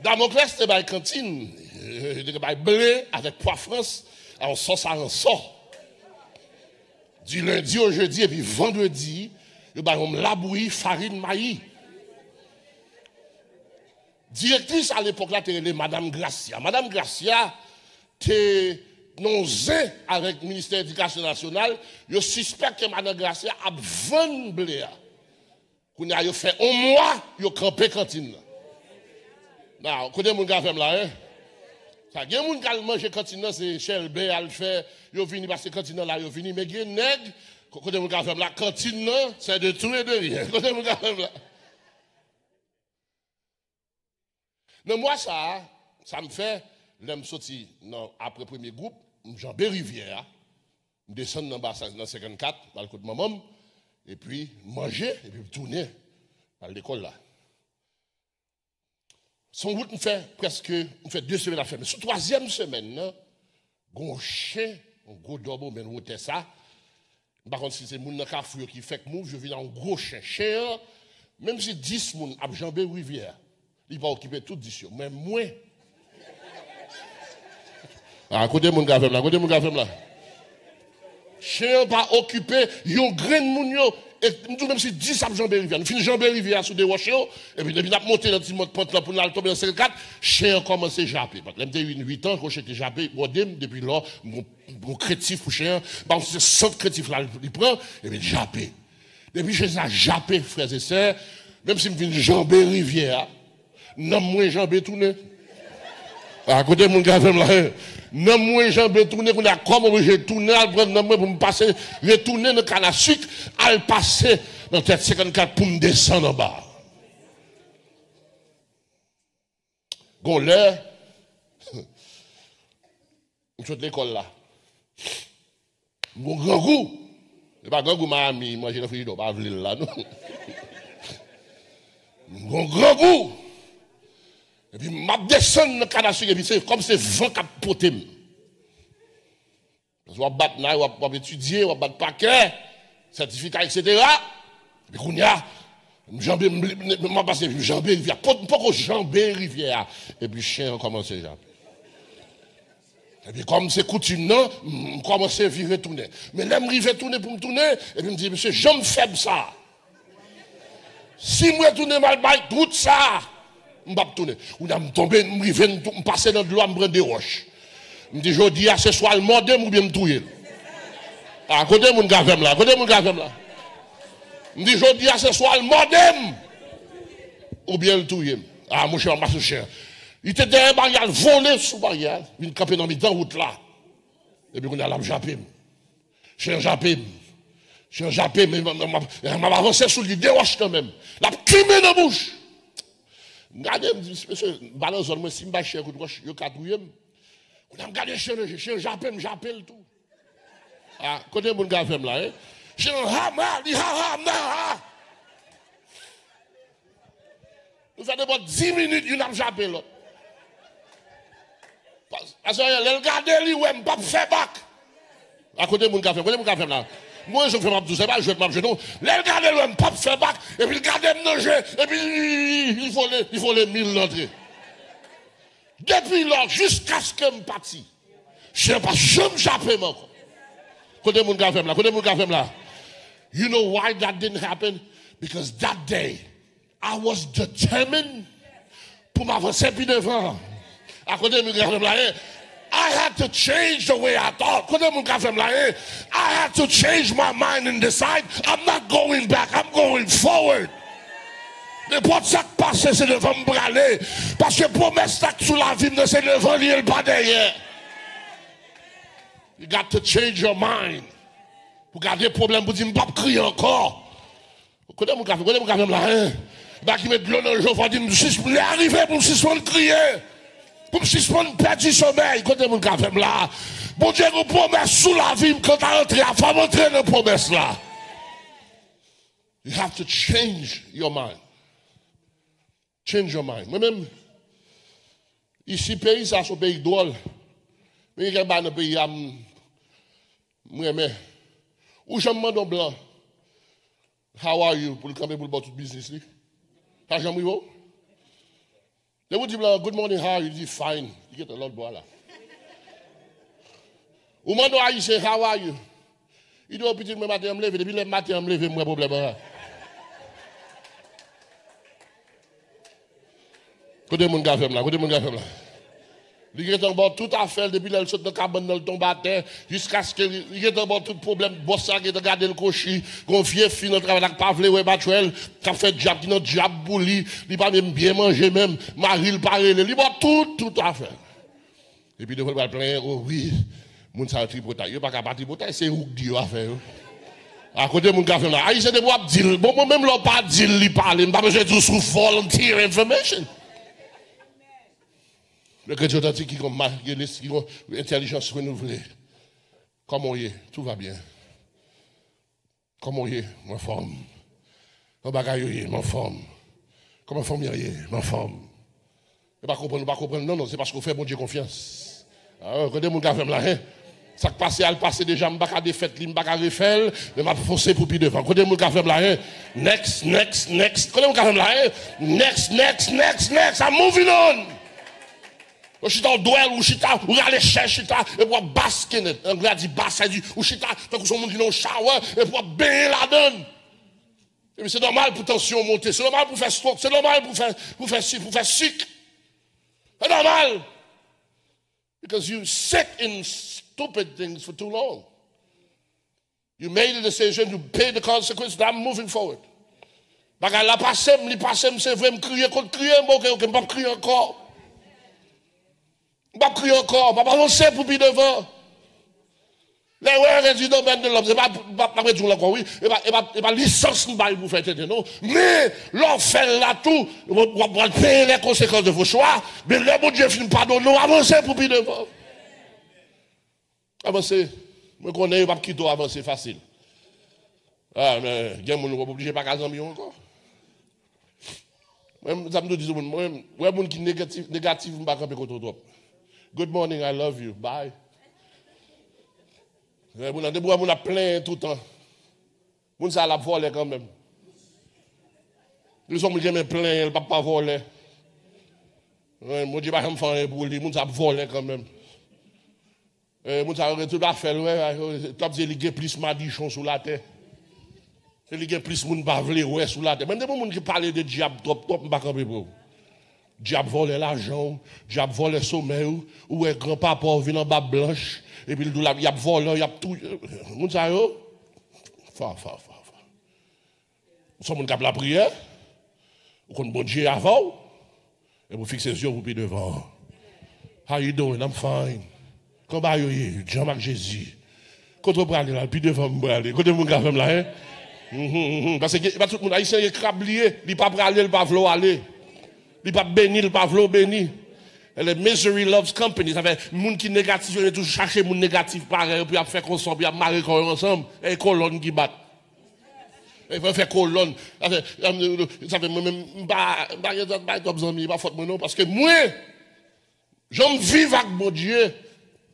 Damoclès te bay kantin, eh, te bay ble avèk pwa frans, a yon sòs aransò. Di lendi o jedi, epi vandredi, yo bay yon labouyi farin mayi. Direktris alepòk la te rele Madanm Gracia. Madanm Gracia te nan zen avèk Ministè Edikasyon Nasyonal. Yo sispèk ke Madanm Gracia ap vann ble a. Kounye a, yo fè yon mwa, yo kanpe kantin nan. Nan, kote moun k ap fè m la, en? Sa, gen moun k al manje kantin nan, se chèlbè al fè, yo vini, paske kantin nan la, yo vini, men gen nèg, ko-, kote moun k ap fè m la, kantin nan, c'est de tout et de rien. Kote moun k ap fè m la? Nan mwa sa a, sa m fè, lè m soti nan, apre premye gwoup, m janbe rivyè a, m desann nan Basa, nan senkannkat, m al kot manman m, epi m manje, epi m tounen, m al lekòl la. Se yon wout m fè, prèske, m fè de semèn ap fè. Men sou twazyèm semèn nan, gen yon chen, yon gwo dòbòmen wotè sa. M pa konn si se moun nan Kafou yo ki fèk mouv, yo vin a yon gwo chen. Chen an, menm si dis moun ap janbe rivyè a, li pa okipe tout dis yo. Men mwen. Ah, kote moun k ap fè m la? Kote moun k ap fè m la? Chen an pa okipe yon grenn moun yo. E m di w, menm si dis ap janbe rivyè a, nou fin janbe rivyè a sou de wòch yo, epi depi n ap monte nan ti mòn pant lan pou n al tonbe nan senkannkat, chen an kòmanse jape. Lè m te gen uit an, chen te jape, bòde m, depi lò, m gon, m gon kretif pou chen an, m pa konn si se sant kretif la li pran, epi l jape. Depi chen sa jape, frè e sè, menm si m fin janbe rivyè a, nanm mwen janbe tounen. A, kote moun k ap fè m la, en? Nanm mwen janbe tounen, kounye a kò m oblije tounen al pran nanm mwen pou m pase, retounen nan Kanasik, al pase nan tèt senkannkat pou m desann anba. Gon lè, m sot lekòl la. M gon grangou. E pa grangou Miami, manje nan frijidè, w pa vle l la, non. M gon grangou. Epi m ap desann nan Kanasik, epi se kòm se van k ap pote m. Paske w ap bat nay, w ap, w ap etidye, w ap bat pakè, sètifika, etsetera. Epi kounye a, m janbe, m, m, m ap pase, m janbe rivyè a. M poko janbe rivyè a. Epi chen an kòmanse jape. Epi kòm se koutim nan, m, m kòmanse vire tounen. Men lè m rive tounen pou m tounen, epi m di, "Mesye, jan m fèb sa a. Si m retounen m al bay wout sa a, m p ap tounen." Kounye a m tonbe, m rive, m tou-, m pase nan dlo a, m pran de wòch. M di, "Jodi a, se swa l mòde m oubyen m touye l." A, kote moun k ap fè m la? Kote moun k ap fè m la? M di, "Jodi a, se swa l mòde m oubyen l touye m." A, monchè, m ap mache sou chen an. Li te dèyè baryè a, l vole sou baryè a, vin kanpe nan mitan wout la. Epi kounye a, l ap jape m. Chen an jape m. Chen an jape m, m, m, m, m ap avanse sou li, de wòch nan men m. L ap kimen nan bouch. M gade, m di, "Mesye, m pa nan zòn mwen, si m bay chen an kout wòch, yo ka touye m." Kounye a, m gade chen an nan je, chen an jape m, jape l tou. A, kote moun k ap fè m la, en? Chen an ha m ha, li ha ha m nan ha. Nou fè nenpòt dis minit, youn ap jape lòt. Pas-, pastè Ariel, lè l gade li, wè m p ap fè bak. A, kote moun k ap fè m, kote moun k ap fè m la? Mwen, jan fè m ap di w, se pa jwèt m ap jwe, non. Lè l gade l, wè m p ap fè bak, epi l gade m nan je, epi li, li, li, li vole, li vole mil lantre. Depi lò, jiskaske m pati, chen pa janm jape m ankò. Kote moun k ap fè m la? Kote moun k ap fè m la? You know why that didn't happen? Because that day, I was determined pou m avanse pi devan. A, kote moun k ap fè m la, en? I had to change the way I thought. Kote moun k ap fè m la, en? I had to change my mind and decide, "I'm not going back, I'm going forward." Nenpòt sa k pase, se devan m prale. Paske pwomès la k sou lavi m nan, se devan li ye, l pa dèyè. You got to change your mind. Pou gade pwoblèm, pou di, "M p ap kriye ankò." Kote moun k ap fè, kote moun k ap fè m la, en? Bagay ki met dlo nan je w, fò w di, "M sis-, lè a rive pou m sispann kriye. Pou m sispann pèdi somèy." Kote moun k ap fè m la? Bondye gen pwomès sou lavi m, kanta rantre a, fò m antre nan pwomès la. You have to change your mind. Change your mind. Mwen menm, isi, peyi sa, se yon peyi dwòl. Men gen kèk bagay nan peyi a, m, m renmen. Ou janm mande yon blan, "How are you?" Pou l kanpe, pou l ba w tout biznis li. Sa janm rive w? Depi w di blan an, "Good morning, how are you?" Li di, "Fine." Li gentan lòt bò a la. Ou mande yon Ayisyen, "How are you?" Li di, "O pitit, mwen maten an m leve." Depi lè maten an m leve, m wè pwoblèm an la. Kote moun ka fè m la? Kote moun ka fè m la? Li gentan ba w tout afè l depi lè l sot nan kabann nan, l tonbe atè, jiskaske li, li gentan ba w tout pwoblèm. Bòs la gentan gade l kwochi. Gon vye fi nan travay la k pa vle wè matwèl, k ap fè djab, ki nan djab pou li. Li pa menm byen manje menm. Mari l pa rele. Li ba w tout, tout afè. Epi devan l pral plenyen, "O wi, moun sa yo tripotay." Yo pa ka pa tripotay, se ou k di yo afè yo. A kote moun ka fè m la? Ayisyen, depi w ap di l, bon, mwen menm lè w pa di l, li pale, m pa bezwen di w sou volunteer information. Le chrétien authentique ki gon ma-, ki gon entèlijans renouvle. Kòman w ye? Tout va bien. Kòman w ye? M anfòm. Kòman bagay yo ye? M anfòm. Kòman fanmi an ye? M anfòm. Yo pa konprann, yo pa konprann, non, non, se paske w fè Bondye konfyans. A, kote moun ka fè m la, hein? Sa k pase a, l pase deja, m pa ka defèt li, m pa ka refè l, men m ap fonse pou pi devan. Kote moun ka fè m la, hein? Next, next, next. Kote moun ka fè m la, hein? Next, next, next, next. I'm moving on. Ou chita, ou dwèl, ou chita, ou rale chèz chita, epi w ap baske nèt. Anglè a di bask, sa di, ou chita, tankou se yon moun ki nan yon shower, epi w ap benyen ladan l. Epi se nòmal pou tansyon w monte, se nòmal pou fè stroke, se nòmal pou fè, pou fè si, pou fè sik. Se nòmal. Because you sit in stupid things for too long. You made a decision, you paid the consequence, now I'm moving forward. Bagay la pase m, li pase m, se vre, m kriye kont kriye m, ok, ok, m p ap kriye ankò. M p ap kriye ankò, m ap avanse pou pi devan. Lè w wè rezidan bèn de lòm, se pa, m p ap, m ap redi w ankò, wi. E pa, e pa, e pa lisans m bay pou fè tenten, non. Men, lè w fè l la tou, w ap, w ap pral peye les conséquences de vos choix. Men lè Bondye fin padone w, avanse pou pi devan. Avanse. Mwen konnen yo p ap kite w avanse fasil. A, men gen moun ou p oblije pa ka zanmi w ankò. Mwen, sa m tou di sou moun, mwen, wè moun ki negatif, negatif, m pa kanpe kote w twòp. "Good morning, I love you, bye." Wè moun nan, depi w wè moun ap plenyen toutan, moun sa a l ap vòlè kanmenm. Li se yon moun ki renmen plenyen, l p ap pa vòlè. Wè, Bondye pa janm fè anyen pou li, moun sa ap vòlè kanmenm. Eh, moun sa yo gen tout afè l, wè, yo t ap di li gen plis madichon sou latè. Se li gen plis moun pa vle wè sou latè. Mwen, depi moun ki pale de dyab twòp, twòp, m pa kanpe pou ou. Dyab vòlè lajan w, dyab vòlè somèy ou, ou wè granpapa w vin an bab blanch, epi l di w l ap, y ap vòlè w, y ap touye. Moun sa yo, fa, fa, fa, fa. Ou se yon moun k ap lapriyè, ou konn Bondye avè w, epi w fikse zye w pou pi devan. "How you doing?" "I'm fine." Kòman bagay yo ye? Djanm ak Jezi. Kote w prale la? Pi devan m prale. Kote moun ka fè m la, hein? Mhm, mhm. Paske gen, pa tout moun, Ayisyen gen krab li ye. Li pa prale, li pa vle w ale. Li pa beni, li pa vle w beni. And the misery loves company. Sa fè, moun ki negatif yo, yo toujou chache moun negatif parèy yo, pou y ap fè konsa, pou y ap mare kò yo ansanm. E kolòn ki bat. E fè, fè kolòn. Sa fè, sa fè mwen menm, m pa, m pa gen tan bay twòp zanmi, e pa fòt mwen non, paske mwen, jan m viv ak Bondye,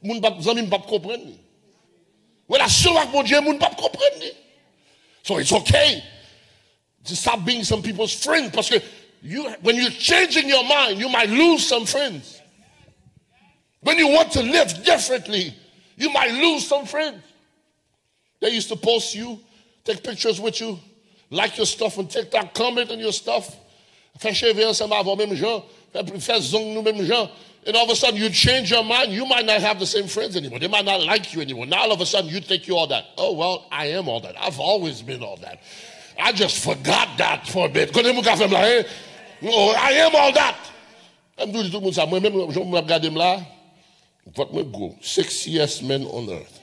moun p ap, zanmi m p ap konprann li. Relasyon ak Bondye, moun p ap konprann li. So it's okay to stop being some people's friends, paske you, when you're changing your mind, you might lose some friends. When you want to live differently, you might lose some friends. They used to post you, take pictures with you, like your stuff on TikTok, comment on your stuff. Fè cheve ansanm avè w menm jan, fè, fè zong nou menm jan. And all of a sudden, you change your mind. You might not have the same friends anymore. They might not like you anymore. Now, all of a sudden, you think you're all that. Oh, well, I am all that. I've always been all that. I just forgot that for a bit. Kote moun ka fè m la, hein? Oh, I am all that. M toujou di tout moun sa. Mwen menm, jan moun ap gade m la, vant mwen gwo. Sexiest man on earth.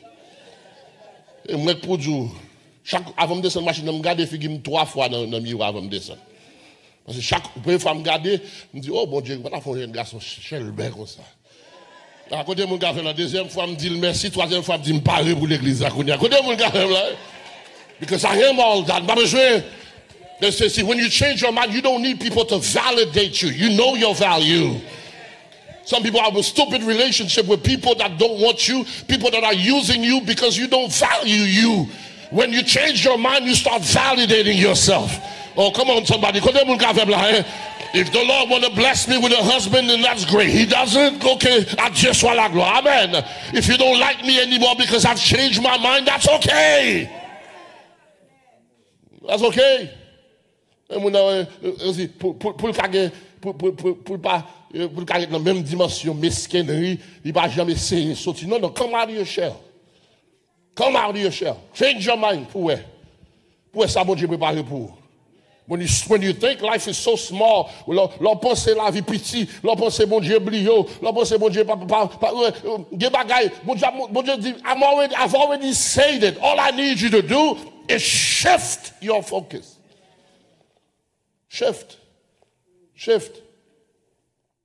E mwen k pou di w, chak, avan m desann machin nan, m gade figi m twa fwa nan, nan miwa avan m desann. Paske chak, premye fwa m gade, m di, "Oh, Bondye, ou pa ta fè yon jèn gason chèlbè konsa." A kote moun ka fè nan dezyèm fwa, m di l mèsi, twazyèm fwa, m di, "M pare pou legliz la kounye a." Kote moun ka fè m la? Because I am all that. M pa bezwen. They say, see, when you change your mind, you don't need people to validate you. You know your value. Some people have a stupid relationship with people that don't want you, people that are using you because you don't value you. When you change your mind, you start validating yourself. Oh, come on, somebody. Kote moun k avè m la, eh? If the Lord want to bless me with a husband, then that's great. He doesn't, okay, à Dieu soit la gloire. Amen. If you don't like me anymore because I've changed my mind, that's okay. That's okay. E moun nan, eh, eh, si, pou, pou, pou l ka gen, pou, pou, pou, pou l pa, eh, pou l ka ret nan menm dimansyon meskenri, li pa janm eseye soti. Non, non, come out of your shell. Come out of your shell. Change your mind pou wè. Pou wè sa Bondye prepare pou ou. When you, when you think life is so small, lè, lè w panse lavi piti, lè w panse Bondye bliye w, lè w panse Bondye pa, pa, pa, pa, gen bagay, Bondye, Bondye di, I'm already, I've already said it. All I need you to do is shift your focus. Shift. Shift.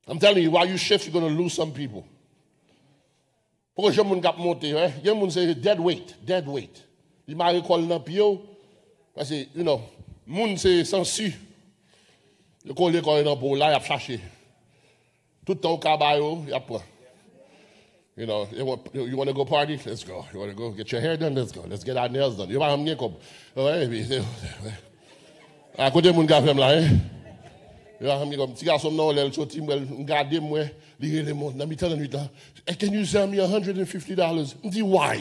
I'm telling you, while you shift, you're gonna lose some people. Poko jwenn moun k ap monte, eh? Gen moun se dead weight, dead weight. Li mare kò l nan pye w. Paske, you know, moun se sansi. Yo kole kò yo nan po w la, y ap chache. Tout tan w ka ba yo, y ap pran. You know, you want, you want to go party? Let's go. You want to go get your hair done? Let's go. Let's get our nails done. Yo pa janm gen kòb. Wi, epi se, a kote moun k avè m la, hein? Yo pa janm gen kòb. Ti gason m nan, lè l soti, m wè l, m gade, m wè, li rele m nan mitan lannwit la. "Hey, can you send me a hundred and fifty dollars?" M di, "Why?"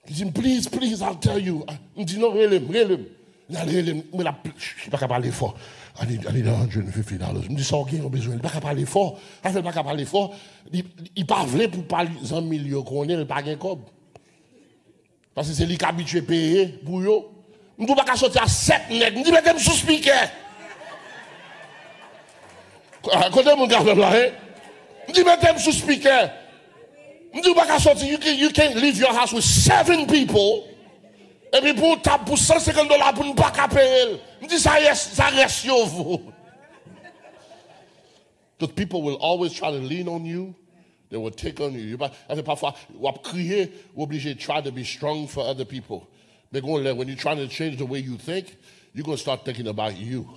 Li di m, "Please, please, I'll tell you." M di, "Non, rele m, rele m." L al rele m, mwen l ap, li pa ka pale fò. "I need, I need a hundred and fifty dollars." M di, "Sa w gen, ou bezwen?" Li pa ka pale fò. Afè l pa ka pale fò. Li, li pa vle pou pa li, zanmi l yo konnen l pa gen kòb. Paske se li k abitye peye pou yo. M di, "Ou pa ka soti a sèt nèg." M di, "Mete m sou spikè." Ko-, kote moun k avè m la, hein? M di, "Mete m sou spikè." M di, "Ou pa ka soti, you can, you can't leave your house with seven people. Epi pou yon tab pou san senkant dola pou n pa ka peye l." M di, "Sa rès, sa rès yo vo." Because people will always try to lean on you. They will take on you. Yo pa, sa fè pafwa, w ap kriye, ou oblije try to be strong for other people. Men gon lè, when you trying to change the way you think, you gonna start thinking about you.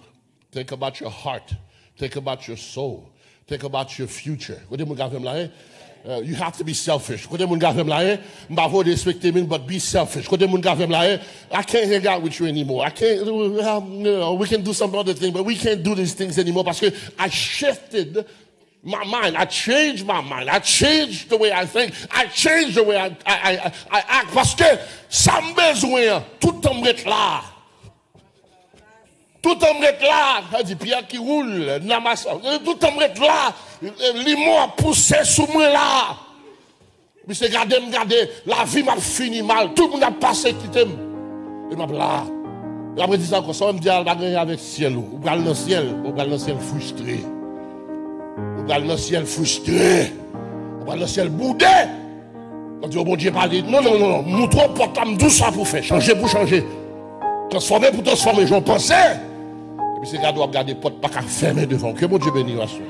Think about your heart. Think about your soul. Think about your future. Kote moun k avè m la, hein? Uh, you have to be selfish. Kote moun k avè m la, hein? M pa vle w derespekte m, but be selfish. Kote moun k avè m la, hein? I can't hang out with you anymore. I can't, uh, you know, we can do some other thing, but we can't do these things anymore paske I shifted my mind. I changed my mind. I changed the way I think. I changed the way I, I, I, I act. Paske sa m bezwen an, tout tan m ret la. Tout tan m ret la, sa di pyè ki woule, nan masa. Tout tan m ret la, limon ap pouse sou mwen la. Misye gade m gade, lavi m ap fini mal. Tout moun ap pase kite m. E m ap la. E apre di sa ankò, sa w wè m di a, l pa gen anyen avèk syèl ou. Ou pral nan syèl, ou pral nan syèl fristre. Ou pral nan syèl fristre. Ou pral nan syèl boude. Ou di, "O Bondye, pale." Non, non, non, non. Montre w pòt la, m di w sa pou fè. Chanje pou chanje. Transfòme pou transfòme, jan w panse. Epi se gade w ap gade pòt pa ka fèmen devan w. Ke Bondye beni w aswè.